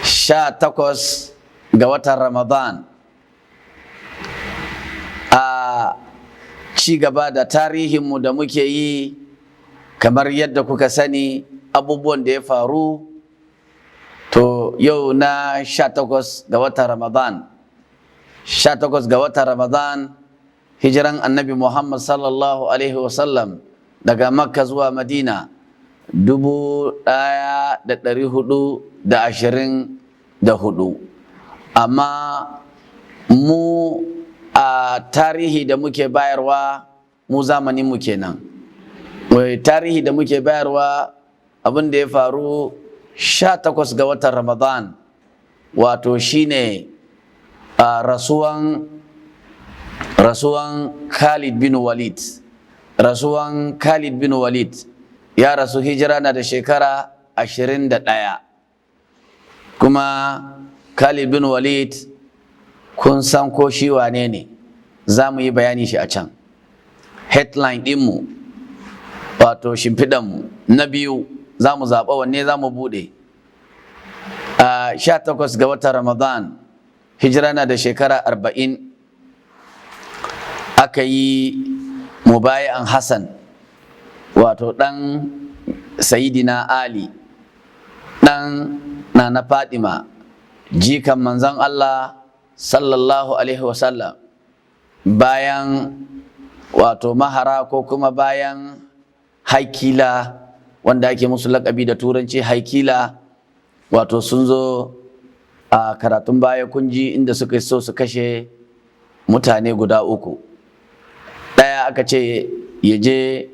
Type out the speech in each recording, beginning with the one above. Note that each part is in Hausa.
18 ga watan Ramadan, a ci gaba da tarihinmu da muke yi. Kamar yadda kuka sani, abubuwan da ya faru, to yau na 18 ga watan Ramadan, 18 ga watan Ramadan, hijiran Annabi Muhammad sallallahu alaihi wasallam daga Makka zuwa Madina 1424. Amma mu a tarihi da muke bayarwa, mu zamaninmu kenan, tarihi da muke bayarwa, abin da ya faru 18 ga watan Ramadan, wato shine a rasuwan Khalid bin Walid. Rasuwan Khalid bin Walid, ya rasu hijira na da shekara 21. Kuma Khalid bin Walid, kun san ko shi wane ne? Za mu yi bayani shi a can headline ɗinmu, wato shimfiɗanmu na biyu. Za mu zaɓa wanne za mu buɗe. A 18 ga watan Ramadan, hijira na da shekara 40, aka yi mubayi'an Hassan, wato ɗan Sayidina Ali, ɗan Nana Fadima, jikan Manzon Allah sallallahu alaihi wasallam, bayan wato mahara ko kuma bayan haikila, wanda ake musu lakabi da Turanci haikila. Wato sun zo a karatun baya, kun ji inda suka so su kashe mutane guda uku. Ɗaya aka ce ya je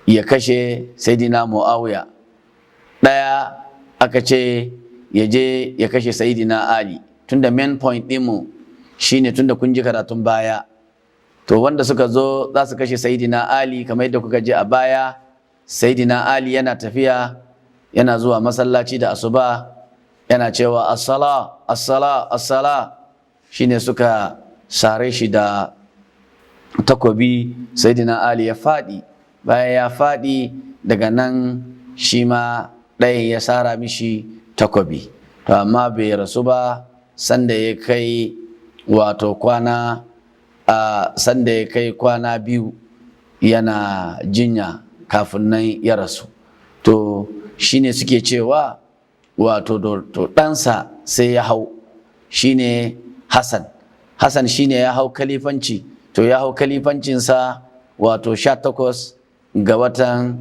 ya kashe Saidina Muawiya, ɗaya aka ce ya je ya kashe Saidina Ali. Tunda main point ɗinmu shine, tunda kun ji karatun baya, to wanda suka zo za su kashe Saidina Ali, kamar yadda kuka ji a baya, Saidina Ali yana tafiya, yana zuwa masallaci da asuba, yana cewa "Assala, assala, assala", shine suka sare shi da takobi. Saidina Ali ya faɗi. Bayan ya faɗi, daga nan shi ma ɗayan ya sara mishi takobi. To amma bai rasu ba sanda ya kai wato kwana a sanda ya kai kwana 2 yana jinya kafin nan ya rasu. To shine suke cewa wato to ɗansa sai ya hau, shine Hassan. Hassan shine ya hau kalifanci. To ya hau kalifancinsa wato 18 ga watan